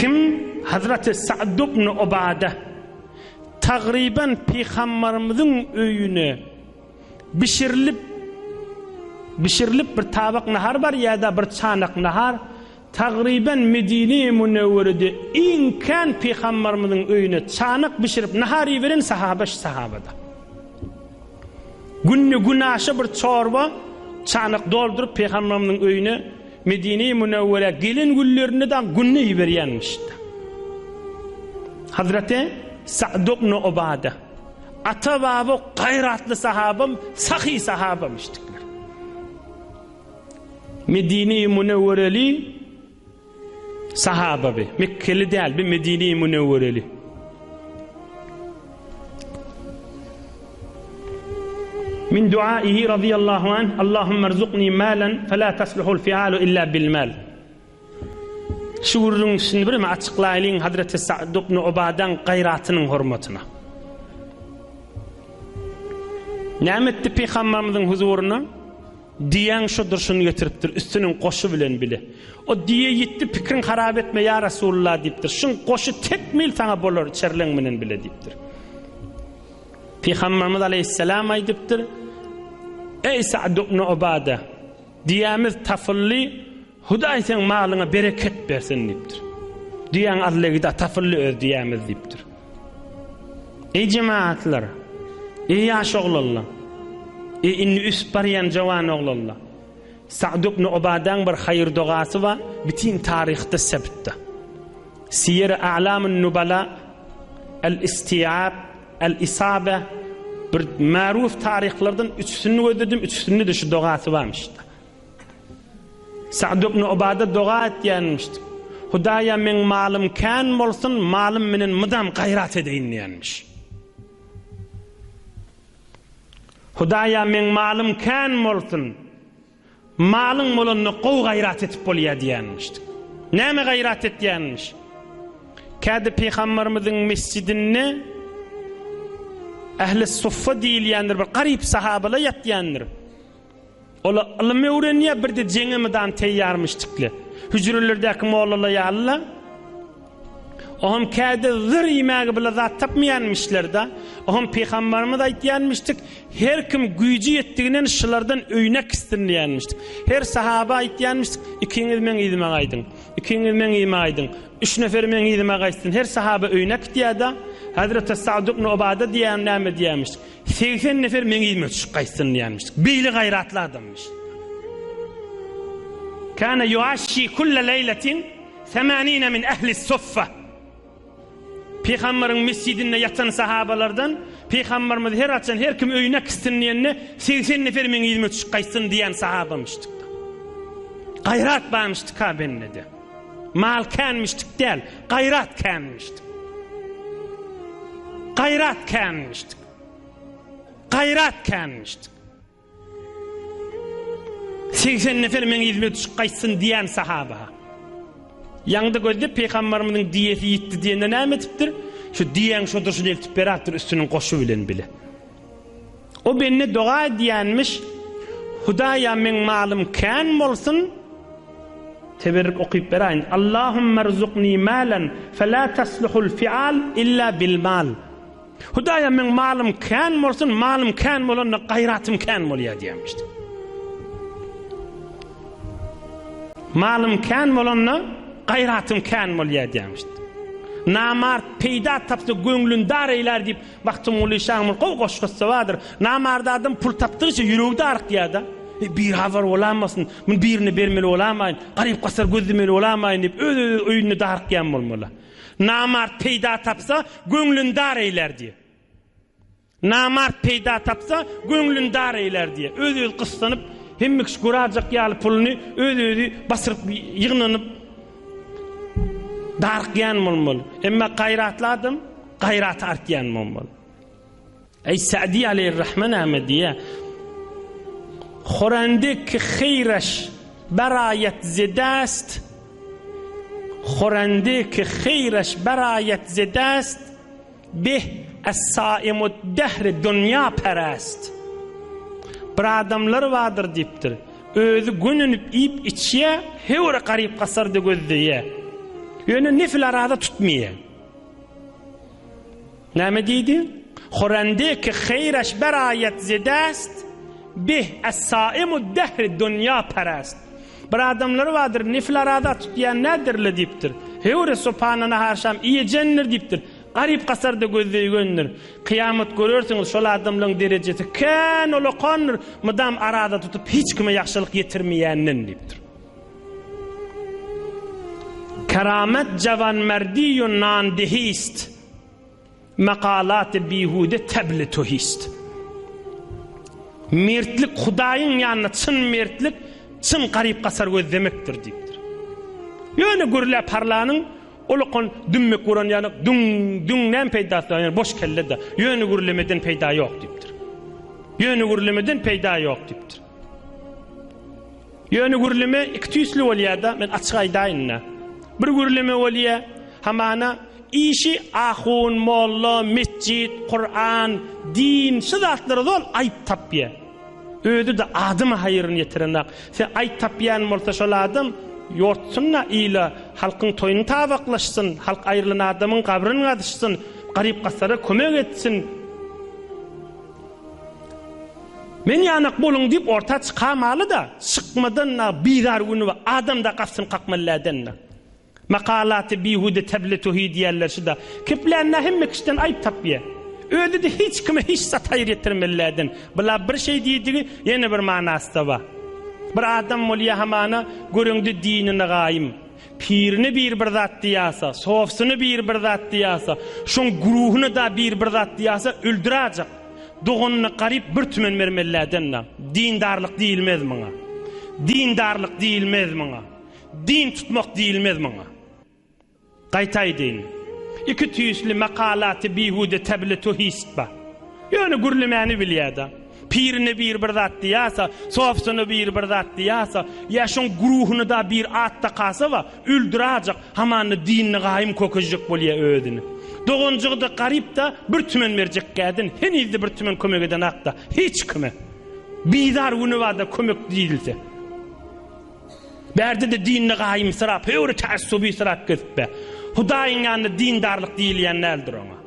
Kim? Hazreti Sa'd ibn Ubade. Tagryban Pygambarymyzyň öýüne bişirilip bişirilip bir tabak nahar bar ýa-da bir çanak nahar tagryban Medine-i Münewwerede iň kän Pygambarymyzyň öýüne çanak bişirip nahar iberen sahaba şu sahabada. Günde günaşa bir çorba çanak dolduryp Pygambarymyzyň öýüne Medine-i Münewwerä gelen günlerinde dagy günde iberýänmişdi. Hazreti Sa'd ibn Ubada ata-baba gaýratly sahabam, sahy sahabamyşdyklar. Medine-i Münewwereli Sahaba bi. Mekkeli däl, bi Medine-i Münewwereli. Min duaihi radiyallahu anh, Allahümme rzuqni malen, fela tasluhul fialu illa bil mal. Şu gürrüň şimdi bireme açyklaýlyň Hazreti Sa'd ibn Ubadaň gaýratynyň hormatyna. Näme etdi Pygamberimiziň huzuryna? Diýäň şodur şuny getiripdir üstüniň goşy bilen bile. O diýe ýitdi pikriň harap etme ýa Resulullah diýipdir. Şuň goşy tekmil saňa bolar içerleň menen bile diýipdir. Pygamberimiz aleýhissalam aýdypdyr, Eý Sa'd ibn Ubada, diýämiz tapyldy, Hudaý seň malyňa bereket bersin diýipdir. Düýäň azlegida tapyldy öz düýämiz diýipdir. Eý jemaatlar, eý ýaş oglanlar, eý indi ösüp barýan jowan oglanlar. Sa'd ibn Ubadaň bir haýyr dogasy bar, bütin taryhda sebtde. Siýer-i A'lamun Nubala, El-Istiab, El-Isabe bir maruf taryhlardan üçüsini gözledim, üçüsinde-de şu dogasy barmyş-da. Sa'd ibn Ubada doga etýänmişdi. Hudaýa meň malym kän bolsun, malym menen mydam gaýrat edeýin diýenmiş. Hudaýa meň malym kän bolsun, malyň bolanda gowy gaýrat etip bolýar diýenmişdi. Näme gaýrat etýänmiş? Käde Pygamberimiziň mesjidinde Ähli Suffa diýilýändir bir garyp sahabalar ýatýandyr. Ola ylym öwrenýär, bir-de jeňe mydam teýýarmyşdykly. Hüjrelerdäki mollalar ýaly-la. Oňam käde zyr iýmäge bile zat tapmaýanmyşlar-da. Oňam pygambarymyz aýtýanmyşdyk, her kim güýji ýetdiginden şulardan öýüne äkitsin diýenmişdik. Her sahaba aýtýanmyşdyk, ikiňiz meň yzyma gaýdyň, ikiňiz meň yzyma gaýdyň, üç neferi meň yzyma gaýtsyn. Her sahaba öýüne äkitýär-de, Hezreti Sa'd ibn Ubada diýýän näme diýýärmişdik. 80 nefer meň yzyma düşüp gaýtsyn diýenmişdik. Beýle gaýratly adammyş. Kana yuaşşi kulle leýletin semanine min ehli suffa. Pygambaryň mesjidinde ýatan sahabalardan Pygambarymyz her haçan her kim öýüne gitsin diýende 80 nefer meň yzyma düşüp gaýtsyn diýen sahabamyşdyk. Gaýrat barmyşdyk ha bendede. Mal känmişdik däl, gaýrat känmişdik. Gaýrat känmişdik. Gaýrat känmişdik. 80 nefer meň yzyma düşüp gaýtsyn diýen sahaba. Ýaňda gözde pygambarymyzyň diýesi ýitdi diýende näme etipdir? Şu diýen şodur şuny eltip berapdyr üstüniň goşy bilen bile. O bende doga edýänmiş, Hudaýa meň malym kän bolsun, teberrik okyp beräýin. Allahumma rzuqni malan fela tasluhul fial illa bil mal. Hudaýa meň malym kän bolsun, malym kän bolanda gaýratym kän bolýar diýenmişdi. Malym kän bolanda gaýratym kän bolýar diýenmişdi. Namart peýda tapsa göňlün dar eýlär diýip Magtymguly şaň bir gowy goşgusy bardyr. Namart adam pul tapdygyça ýüregi darykýar-da. E, bir habar bolamasyn, muny birine bermeli bolamaýyn, garyp-gasar gözlemeli bolamaýyn diýip, öz-özi öýünde darykýan bolmaly. Namart peýda tapsa, göňlün dar eýlär diýýär. Namart peýda tapsa, göňlün dar eýlär diýýär. Öz-özi gyssanyp, hemme kişi görajak ýaly puluny öz-özi basyryp ýygnanyp, darykýan bolmaly. Emma gaýratly adam Gaýraty artýan bolmaly. Eý Sa'di aleýhir-rahme näme diýýär? Horende ki heýreş beraýet zedest Horende ki heýreş beraýet zedest beh es saimud dehri dunýa perest. Bir adamlar bardyr diýipdir. Özi gönenip iýip içýär, höwre garyp-gasarda gözleýär. Ýöne nefil araza tutmaýar. Näme diýdi? Horende ki heýreş beraýet zedest, bih es-saimu dehri dunýa perest. Bir adamlar bardyr, nefil araza tutýan nädirle diýipdir. Höwre sopana nahar şam iýejendir diýipdir. Garyp-gasarda gözleýgendir. Kyýamat görersiňiz, şol adamlaryň derejesi kän ulakandyr, mydam araza tutup hiç kime ýagşylyk ýetirmeýänden diýipdir. Keramet jawanmerdiýu nandihist, Makalaty bihude tebli tuhist. Mertlik Hudaýyň ýanynda çyn mertlik, çyn garyp-gasar gözlemekdir diýipdir. Ýöne gürläp harlanyň Ulakan dümmek uran ýaly düň, düň näme peýdasy bar, ýöne boş kelle-de. Ýöne gürlemeden peýda ýok diýipdir. Ýöne gürlemeden peýda ýok diýipdir. Ýöne gürleme iki tüýsli bolýar-da, men açyk aýdaýyn-da. Bir gürleme bolýar, hamana işi ahun, molla, metjit, Kuran, din, şu zatlara zol aýyp tapýar. Özi-de adama haýryny ýetirenak. Sen aýyp tapýan bolsa şol adam ýortsun-da ile, halkyň toýuny tabaklaşsyn, halk aýrylan adamyň gabryny gazyşsyn, garyp-gasara kömek etsin. Men ýanak boluň diýip orta çykamaly-da, çykmadan-da bizar güni bar, adam-da gapysyny kakmaly däden-de. Makalaty bihude tebli tuhi diýerler şuda. Kiplände hemme kişiden aýyp tapýa. Özüde hiç kime hiç zat haýyr ýetirmeliläden. Bula bir şeý diýdigi ýene bir manasy-da bar. Bir adam bolýa hamana göreňde dinine gaýym. Pirine biri bir zat diýasa, sofsyna biri bir zat diýasa, şoň guruhyna-da biri bir zat diýasa öldüräjek. Doganyna garyp bir tümen bermeliläden-de. Dindarlyk diýilmez muňa. Dindarlyk diýilmez muňa. Din tutmak diýilmez muňa. Gaýta aýdyn. Iki tüýsli makalaty bihude tebli tuhist ba. Ýöne gürlemäni bilýäda. Pirine biri bir zat diýasa, sofsyna biri bir zat diýasa, ýa şoň guruhyna-da bir at dakasa ba, öldürajak, hamanda dinine gaýym kökezjek bolýa özüni. Doganjygy-da garyp-da, bir tümen berjek gädin, heniz-de bir tümen kömek edenakda, hiç kime. Bizar güni bar-da kömek diýilse. Bärde-de dinine gaýymsyrap, höwri täessubysyrap gezip-be. Hudaýyň ýanynda dindarlyk diýilýän däldir oňa.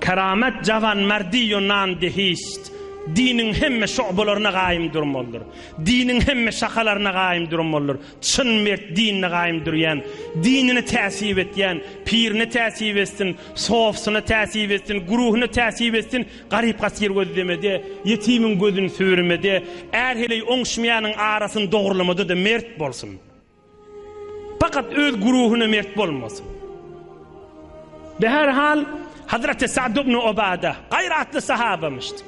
Keramet jawanmerdi ýo nandehist. Diniň hemme şobalaryna gaýym durmalydyr. Diniň hemme şahalaryna gaýym durmalydyr. Çyn mert dinine gaýym durýan, dinine täsip etýän, pirine täsip etsin, sofsyna täsip etsin, guruhyna täsip etsin, Garyp-gasar gözlemede, ýetimiň gözüni süpürmede, är-heleý oňuşmaýanyň arasyny dogrulamada-da mert bolsun. Fakat öz guruhyna mert bolmasyn. Beherhal, Hazreti Sa'd ibn Obada gaýratly sahabamyşdy.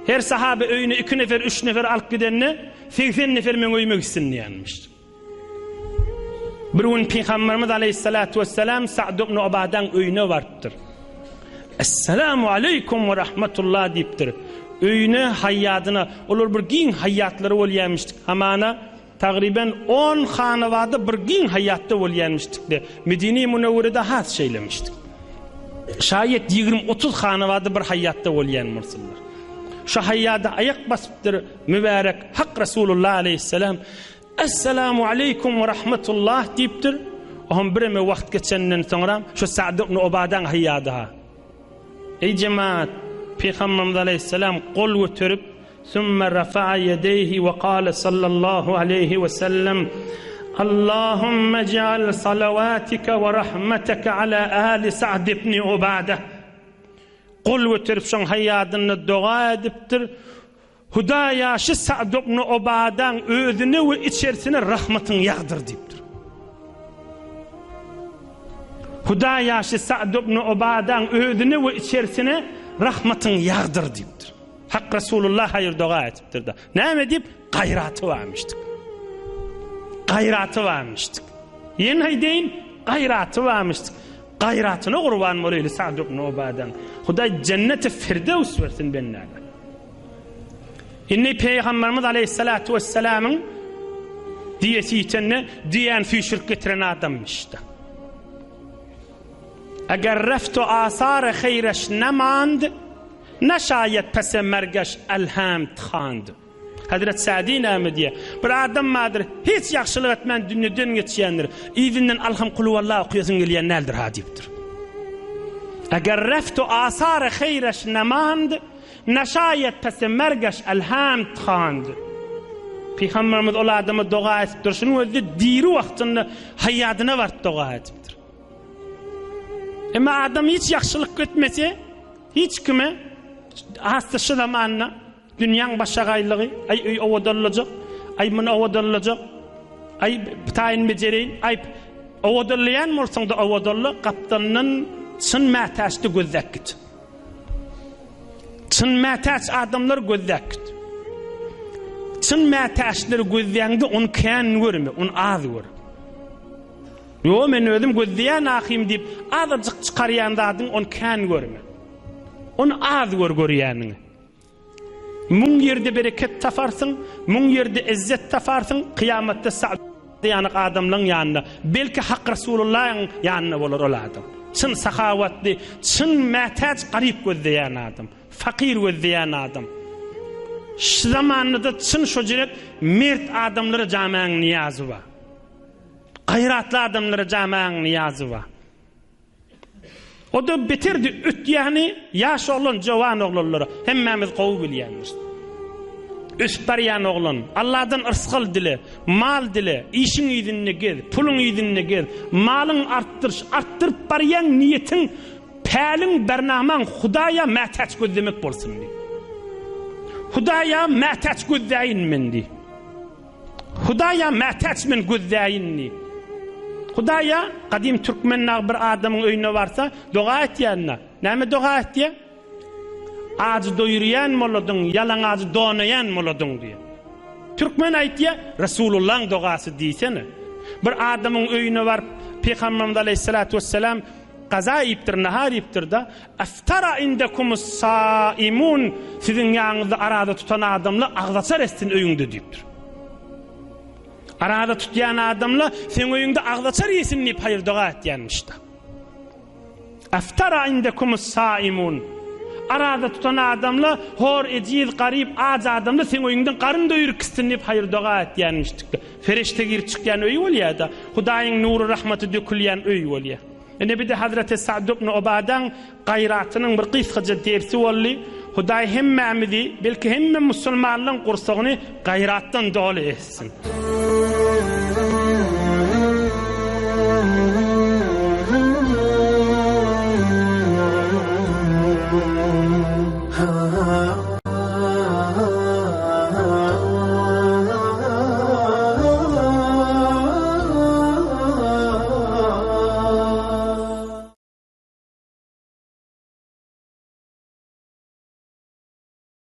Her sahaba öýüne iki nefer, üç nefer alyp gidende, 80 nefer meň öýüme gitsin diýenmişdi. Bir gün Pygamberimiz aleýhissalatu wessalam Sa'd ibn Obadaň öýüne barypdyr. Essalamu aleýkum we rahmetullah diýipdir. Öýüne, haýýadyna, olar bir giň haýýatlary bolýarmyşdyk. Hamana, tagryben on hanabada bir giň haýýatda bolýarmyşdykde. Medine-i Münewwerede has şeýlemişdik. Şaýet 20-30 hanabada bir haýýatda bolýan bolsunlar. Şu haýýada aýak basypdyr mübärek Hak Resulullah aleýhissalam. Essalamu aleýkum we rahmetullah diýipdir. Oňam bireme wagt geçenden soňra şu Sa'd ibn Obadaň haýýady-ha. Eý jemaat, Pygamberimiz aleýhissalam gol göterip, Sümme rafa'a ýedeýhi we kale sallallahu aleýhi we sellem, Allahümme je'al salawatika we rahmeteke ala ali Sa'd ibn Obada. Gol göterip şoň haýýadynda doga edipdir. Hudaýa şu Sa'd ibn Obadaň özüne we içerisine rahmatyňy ýagdyr diýipdir. Hudaýa şu Sa'd ibn Obadaň özüne we içerisine rahmatyňy ýagdyr diýipdir. Hak Resulullah haýyr doga etipdir-de. Näme diýip? Gaýraty barmyşdyk. Gaýraty barmyşdyk. Ýene aýdaýyn, gaýraty barmyşdyk. Gaýratyna gurban bolaýly Sa'd ibn Obadaň. Hudaý jenneti Firdevs bersin bendäge. Indi Pygamberimiz aleýhissalatu wessalamyň diýesi ýitende diýän süýşürip getiren adamyşda. Eger reftu asar heýreş nemand, ne şaýet pese mergeş elhamd khand. Hazret Sadi näme diýýär? Bir adam bardyr, hiç ýagşylyk etmän dünýeden geçýändir. Yzyndan Alham Kulhuwallah okaýasyň gelýän däldir ha diýipdir. Eger reftu asary heýreş nemand, neşaýet pese mergeş elhamd khand. Pygamberimiz ol adama doga edipdir. Şunuň özi diri wagtynda haýadyna baryp doga edipdir. Emma adam hiç ýagşylyk etmese, hiç kime has-da şu zamanda Dünýäň başagaýlygy, aý öý owadanlajak, aý muny owadanlajak, aý taýyn bejereýin, aý owadanlaýan bolsaň-da owadanla, gapdalyndan çyn mätäçdi gözläp git. Çyn mätäç adamlar gözläp git. Çyn mätäçleri gözläňde ony kän görme, ony az gör. Ýo, men özüm gözleýän ahym diýip, azajyk çykarýan zadyň ony kän görme. Ony az gör görýäniňi. Müň ýerde bereket taparsyň, müň ýerde yzzet taparsyň, kyýamatda Sa'd ýaly adamlaň ýanynda, belki Hak Resulullahyň ýanynda bolar ol adam. Çyn sahawatly, çyn mätäç garyp gözleýän adam, fakyr gözleýän adam. Şu zamanda-da çyn şo jüret mert adamlara jamäň nyýazy bar. Gaýratly adamlara jamäň nyýazy bar. O-da beterdi ötýäni ýaş oglan, jowan oglanlara hemmämiz gowy bilýändiris. Ösüp barýan oglan, Alladan yrsgal dile, mal dile, işiň yzynda gez, puluň yzynda gez, malyň artdyr, artdyryp barýaň niýetiň, päliň, bernamaň Hudaýa mätäç gözlemek bolsun diý. Hudaýa mätäç gözläýin men diý. Hudaýa mätäç men gözläýin diý. Hudaýa, gadym türkmen nag bir adamyň öýüne barsa, doga etýände, näme doga etýä? Ajy doýurýan boladyň, ýalaňajy donaýan boladyň diýýär. Türkmen aýtýa, Resulullaň dogasy diýsene. Bir adamyň öýüne baryp, Pygamberimiz aleýhissalatu wesselam gaza iýipdir, nahar iýipdir-de, Aftara indekumus saimun, siziň ýanyňyzda araza tutan adamlar agzaçar etsin öýüňde diýipdir. Araza tutýan adamlar seň öýüňde agzaçar iýsin diýip haýyr-doga etýänmiş-de. Aftara indekumus saimun. Araza tutan adamlar hor, ejiz, garyp, aç adamlar seň öýüňden garyn doýuryp gitsin diýip haýyr-doga etýänmişdik-de. Ferişde girip çykýan öý bolýar-da, Hudaýyň nury, rahmaty dökülýän öý bolýar. Ine bir-de Hazreti Sa'd ibn Ubadaň gaýratynyň bir gysgaja dersi boldy. Hudaý hemmämizi, belki hemme musulmanlaryň gursagyny gaýratdan doly etsin.